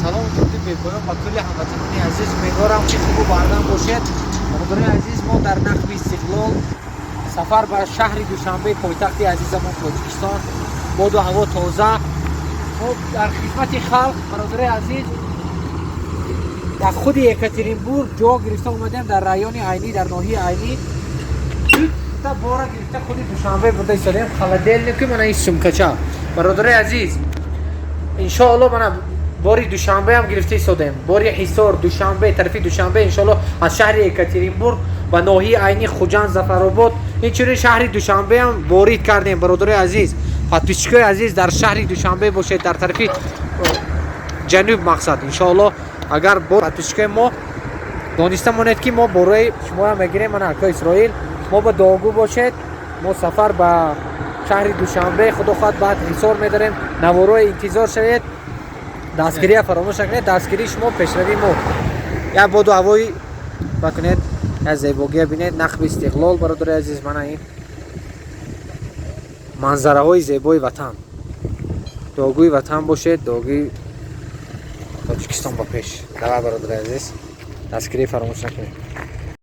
Салому дуруди бепоён ба кулли ҳамватанони азиз. Умедворам, ки хубу бардам бошед. Бародарони азиз, мо дар нақби Истиқлол, сафар ба шаҳри Душанбе, пойтахти азизамон Тоҷикистон. Боду ҳаво тоза, мо дар хизмати халқ. Бародарои азиз, дар худи Екатеринбург ҷо гирифта омадем, дар райони Айнӣ, дар ноҳияи Айнӣ. Та бора гирифта, худи Душанбе бурда истодем. Холодильник и мана ин сумкача, бародарои азиз, иншоалло, мана бори Душанбеам гирифта истодем, бори Ҳисор, Душанбе, тарафи Душанбе. Иншоалло, аз шаҳри Екатеринбург ба ноҳияи Айнӣ, Хуҷанд, Зафаробод, инчунин шаҳри Душанбеам ворид кардем. Бародарои азиз, подписчик ои азиз, дар шаҳри Душанбе бошед, дар тарафи ҷануб, мақсад, иншоалло, агар бо подписчик ои мо дониста монед, ки мо борои шумоам мегирем. Мана акои Исроил, мо ба дуогӯ бошед. Мо сафар ба шаҳри Душанбе, худо хоҳад, баъд Ҳисор медарем. Наворои интизор шавед, дастгирия фаромӯш накунед. Дастгирии шумо пешравии мо. Як боду ҳавои бакунед, як зебогия бинед, нақби Истиқлол. Бародари азиз, мана ин манзараҳои зебои ватан. Дуогӯи ватан бошед, дуогӯи Тоҷикистон ба пеш. Давай, бародари азиз, дастгирӣ фаромӯш накунед.